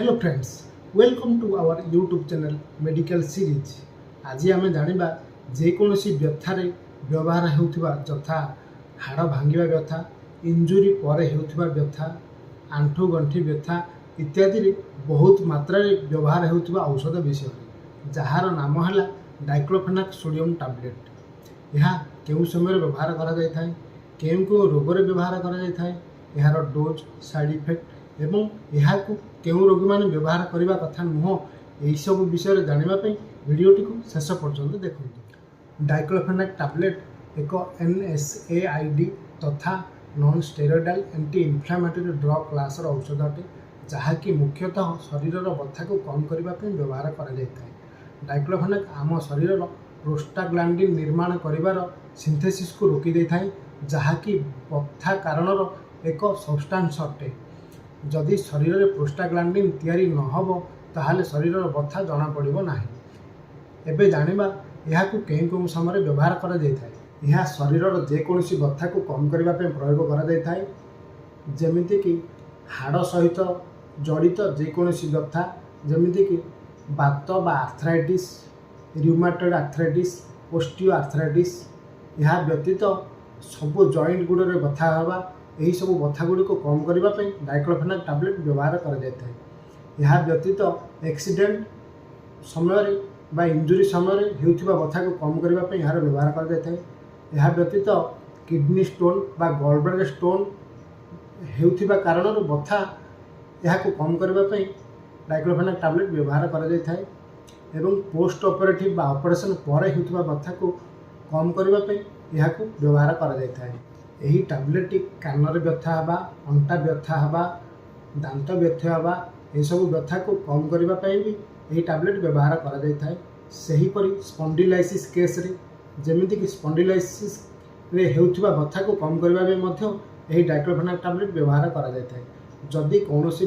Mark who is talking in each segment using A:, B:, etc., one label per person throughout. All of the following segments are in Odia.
A: Hello friends, welcome to our YouTube channel Medical Series। ଆଜି ଆମେ ଜାଣିବା ଯେକୌଣସି ବ୍ୟଥାରେ ବ୍ୟବହାର ହେଉଥିବା, ଯଥା ହାଡ଼ ଭାଙ୍ଗିବା ବ୍ୟଥା, ଇଞ୍ଜୁରି ପରେ ହେଉଥିବା ବ୍ୟଥା, ଆଣ୍ଠୁ ଗଣ୍ଠି ବ୍ୟଥା ଇତ୍ୟାଦିରେ ବହୁତ ମାତ୍ରାରେ ବ୍ୟବହାର ହେଉଥିବା ଔଷଧ ବିଷୟରେ, ଯାହାର ନାମ ହେଲା ଡାଇକ୍ଲୋଫେନାକ୍ ସୋଡ଼ିୟମ୍ ଟାବଲେଟ୍। ଏହା କେଉଁ ସମୟରେ ବ୍ୟବହାର କରାଯାଇଥାଏ, କେଉଁ କେଉଁ ରୋଗରେ ବ୍ୟବହାର କରାଯାଇଥାଏ, ଏହାର ଡୋଜ୍, ସାଇଡ଼୍ ଇଫେକ୍ଟ ଏବଂ ଏହାକୁ କେଉଁ ରୋଗୀମାନେ ବ୍ୟବହାର କରିବା କଥା ନୁହଁ, ଏହିସବୁ ବିଷୟରେ ଜାଣିବା ପାଇଁ ଭିଡ଼ିଓଟିକୁ ଶେଷ ପର୍ଯ୍ୟନ୍ତ ଦେଖନ୍ତୁ। ଡାଇକ୍ଲୋଫେନାକ୍ ଟାବଲେଟ୍ ଏକ NSAID ତଥା non steroidal anti inflammatory drug କ୍ଲାସ୍ର ଔଷଧ ଅଟେ, ଯାହାକି ମୁଖ୍ୟତଃ ଶରୀରର ବଥାକୁ କମ୍ କରିବା ପାଇଁ ବ୍ୟବହାର କରାଯାଇଥାଏ। ଡାଇକ୍ଲୋଫେନାକ୍ ଆମ ଶରୀରର ପ୍ରୋଷ୍ଟାଗ୍ଲାଣ୍ଡିନ୍ ନିର୍ମାଣ କରିବାର ସିନ୍ଥେସିସ୍କୁ ରୋକି ଦେଇଥାଏ, ଯାହାକି ବଥା କାରଣର ଏକ ସବଷ୍ଟାନ୍ସ ଅଟେ। ଯଦି ଶରୀରରେ ପ୍ରୋଷ୍ଟାଗ୍ଲାଣ୍ଡିନ୍ ତିଆରି ନ ହେବ, ତାହେଲେ ଶରୀରର ବଥା ଜଣାପଡ଼ିବ ନାହିଁ। ଏବେ ଜାଣିବା ଏହାକୁ କେଉଁ କେଉଁ ସମୟରେ ବ୍ୟବହାର କରାଯାଇଥାଏ। ଏହା ଶରୀରର ଯେକୌଣସି ବଥାକୁ କମ୍ କରିବା ପାଇଁ ପ୍ରୟୋଗ କରାଯାଇଥାଏ, ଯେମିତିକି ହାଡ଼ ସହିତ ଜଡ଼ିତ ଯେକୌଣସି ବ୍ୟଥା, ଯେମିତିକି ବାତ ବା ଆର୍ଥରାଇଟିସ୍, ରିଉମାଟଏଡ୍ ଆର୍ଥରାଇଟିସ୍, ଓଷ୍ଟିଓ ଆର୍ଥରାଇଟିସ୍। ଏହା ବ୍ୟତୀତ ସବୁ ଜଏଣ୍ଟ ଗୁଡ଼ିକରେ ବଥା ହେବା, ଏହିସବୁ ବଥା ଗୁଡ଼ିକୁ କମ୍ କରିବା ପାଇଁ ଡାଇକ୍ଲୋଫେନାକ୍ ଟାବଲେଟ୍ ବ୍ୟବହାର କରାଯାଇଥାଏ। ଏହା ବ୍ୟତୀତ ଆକ୍ସିଡେଣ୍ଟ ସମୟରେ ବା ଇଞ୍ଜୁରି ସମୟରେ ହେଉଥିବା ବଥାକୁ କମ୍ କରିବା ପାଇଁ ଏହାର ବ୍ୟବହାର କରାଯାଇଥାଏ। ଏହା ବ୍ୟତୀତ କିଡ଼ନୀ ଷ୍ଟୋନ୍ ବା ଗଲବ୍ଲାଡର ଷ୍ଟୋନ୍ ହେଉଥିବା କାରଣରୁ ବଥା, ଏହାକୁ କମ୍ କରିବା ପାଇଁ ଡାଇକ୍ଲୋଫେନାକ୍ ଟାବଲେଟ୍ ବ୍ୟବହାର କରାଯାଇଥାଏ ଏବଂ ପୋଷ୍ଟ ଅପରେଟିଭ୍ ବା ଅପରେସନ୍ ପରେ ହେଉଥିବା ବଥାକୁ କମ୍ କରିବା ପାଇଁ ଏହାକୁ ବ୍ୟବହାର କରାଯାଇଥାଏ। ଏହି ଟାବଲେଟ୍ଟି କାନରେ ବ୍ୟଥା ହେବା, ଅଣ୍ଟା ବ୍ୟଥା ହେବା, ଦାନ୍ତ ବ୍ୟଥା ହେବା, ଏସବୁ ବ୍ୟଥାକୁ କମ୍ କରିବା ପାଇଁ ବି ଏହି ଟାବଲେଟ୍ ବ୍ୟବହାର କରାଯାଇଥାଏ। ସେହିପରି ସ୍ପଣ୍ଡିଲାଇସିସ୍ କେସ୍ରେ, ଯେମିତିକି ସ୍ପଣ୍ଡିଲାଇସିସ୍ରେ ହେଉଥିବା ବଥାକୁ କମ୍ କରିବା ପାଇଁ ମଧ୍ୟ ଏହି ଡାଇକ୍ଲୋଫେନାକ୍ ଟାବଲେଟ୍ ବ୍ୟବହାର କରାଯାଇଥାଏ। ଯଦି କୌଣସି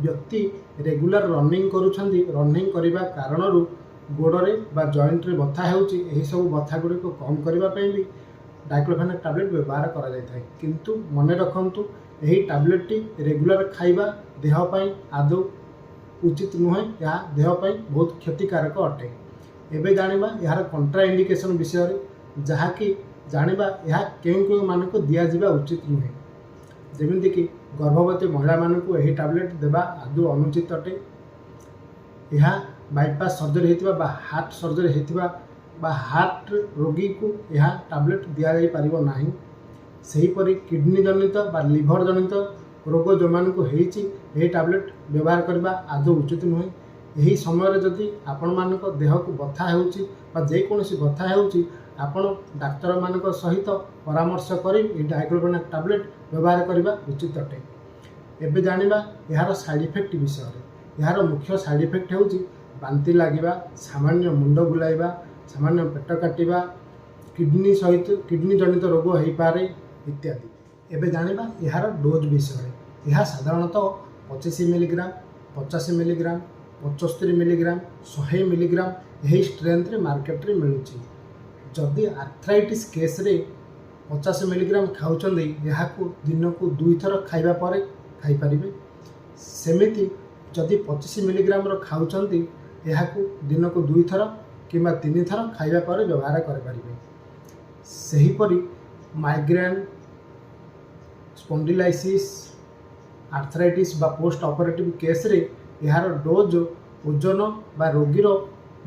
A: ବ୍ୟକ୍ତି ରେଗୁଲାର ରନିଂ କରୁଛନ୍ତି, ରନିଂ କରିବା କାରଣରୁ ଗୋଡ଼ରେ ବା ଜଏଣ୍ଟରେ ବଥା ହେଉଛି, ଏହିସବୁ ବଥା ଗୁଡ଼ିକୁ କମ୍ କରିବା ପାଇଁ ବି ଡାଇକ୍ଲୋଫେନାକ୍ ଟାବଲେଟ୍ ବ୍ୟବହାର କରାଯାଇଥାଏ। କିନ୍ତୁ ମନେ ରଖନ୍ତୁ, ଏହି ଟାବଲେଟ୍ଟି ରେଗୁଲାର ଖାଇବା ଦେହ ପାଇଁ ଆଦୌ ଉଚିତ ନୁହେଁ। ଏହା ଦେହ ପାଇଁ ବହୁତ କ୍ଷତିକାରକ ଅଟେ। ଏବେ ଜାଣିବା ଏହାର କଣ୍ଟ୍ରା ଇଣ୍ଡିକେସନ୍ ବିଷୟରେ, ଯାହାକି ଜାଣିବା ଏହା କେଉଁ କେଉଁମାନଙ୍କୁ ଦିଆଯିବା ଉଚିତ ନୁହେଁ। ଯେମିତିକି ଗର୍ଭବତୀ ମହିଳାମାନଙ୍କୁ ଏହି ଟାବଲେଟ୍ ଦେବା ଆଦୌ ଅନୁଚିତ ଅଟେ। ଏହା ବାଇପାସ୍ ସର୍ଜରୀ ହେଇଥିବା ବା ହାର୍ଟ ସର୍ଜରୀ ହେଇଥିବା ବା ହାର୍ଟ ରୋଗୀକୁ ଏହା ଟାବଲେଟ୍ ଦିଆଯାଇପାରିବ ନାହିଁ। ସେହିପରି କିଡ଼ନୀ ଜନିତ ବା ଲିଭର ଜନିତ ରୋଗ ଯେଉଁମାନଙ୍କୁ ହେଇଛି, ଏହି ଟାବଲେଟ୍ ବ୍ୟବହାର କରିବା ଆଦୌ ଉଚିତ ନୁହେଁ। ଏହି ସମୟରେ ଯଦି ଆପଣମାନଙ୍କ ଦେହକୁ ବଥା ହେଉଛି ବା ଯେକୌଣସି ବଥା ହେଉଛି, ଆପଣ ଡାକ୍ତରମାନଙ୍କ ସହିତ ପରାମର୍ଶ କରି ଏହି ଡାଇକ୍ଲୋଫେନାକ୍ ଟାବଲେଟ୍ ବ୍ୟବହାର କରିବା ଉଚିତ ଅଟେ। ଏବେ ଜାଣିବା ଏହାର ସାଇଡ଼୍ ଇଫେକ୍ଟ ବିଷୟରେ। ଏହାର ମୁଖ୍ୟ ସାଇଡ଼୍ ଇଫେକ୍ଟ ହେଉଛି ବାନ୍ତି ଲାଗିବା, ସାମାନ୍ୟ ମୁଣ୍ଡ ବୁଲାଇବା, ସାମାନ୍ୟ ପେଟ କାଟିବା, କିଡ଼ନୀ ସହିତ କିଡ଼ନୀ ଜନିତ ରୋଗ ହେଇପାରେ ଇତ୍ୟାଦି। ଏବେ ଜାଣିବା ଏହାର ଡୋଜ୍ ବିଷୟରେ। ଏହା ସାଧାରଣତଃ 25 ମିଲିଗ୍ରାମ, 50 ମିଲିଗ୍ରାମ, 75 ମିଲିଗ୍ରାମ, 100 ମିଲିଗ୍ରାମ ଏହି ଷ୍ଟ୍ରେନ୍ଥରେ ମାର୍କେଟରେ ମିଳୁଛି। ଯଦି ଆର୍ଥରାଇଟିସ୍ କେସ୍ରେ 50 ମିଲିଗ୍ରାମ ଖାଉଛନ୍ତି, ଏହାକୁ ଦିନକୁ ଦୁଇଥର ଖାଇବା ପରେ ଖାଇପାରିବେ। ସେମିତି ଯଦି 25 ମିଲିଗ୍ରାମର ଖାଉଛନ୍ତି, ଏହାକୁ ଦିନକୁ ଦୁଇଥର କିମ୍ବା ତିନିଥର ଖାଇବା ପରେ ବ୍ୟବହାର କରିପାରିବେ। ସେହିପରି ମାଇଗ୍ରେନ୍, ସ୍ପଣ୍ଡିଲାଇସିସ୍, ଆର୍ଥରାଇଟିସ୍ ବା ପୋଷ୍ଟ ଅପରେଟିଭ୍ କେସ୍ରେ ଏହାର ଡୋଜ୍ ଓଜନ ବା ରୋଗୀର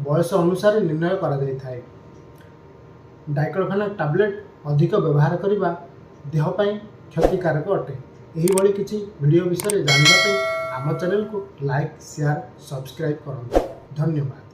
A: ବୟସ ଅନୁସାରେ ନିର୍ଣ୍ଣୟ କରାଯାଇଥାଏ। ଡାଇକ୍ଲୋଫେନାକ୍ ଟାବଲେଟ୍ ଅଧିକ ବ୍ୟବହାର କରିବା ଦେହ ପାଇଁ କ୍ଷତିକାରକ ଅଟେ। ଏହିଭଳି କିଛି ଭିଡ଼ିଓ ବିଷୟରେ ଜାଣିବା ପାଇଁ ଆମ ଚ୍ୟାନେଲକୁ ଲାଇକ୍, ସେୟାର, ସବସ୍କ୍ରାଇବ୍ କରନ୍ତୁ। ଧନ୍ୟବାଦ।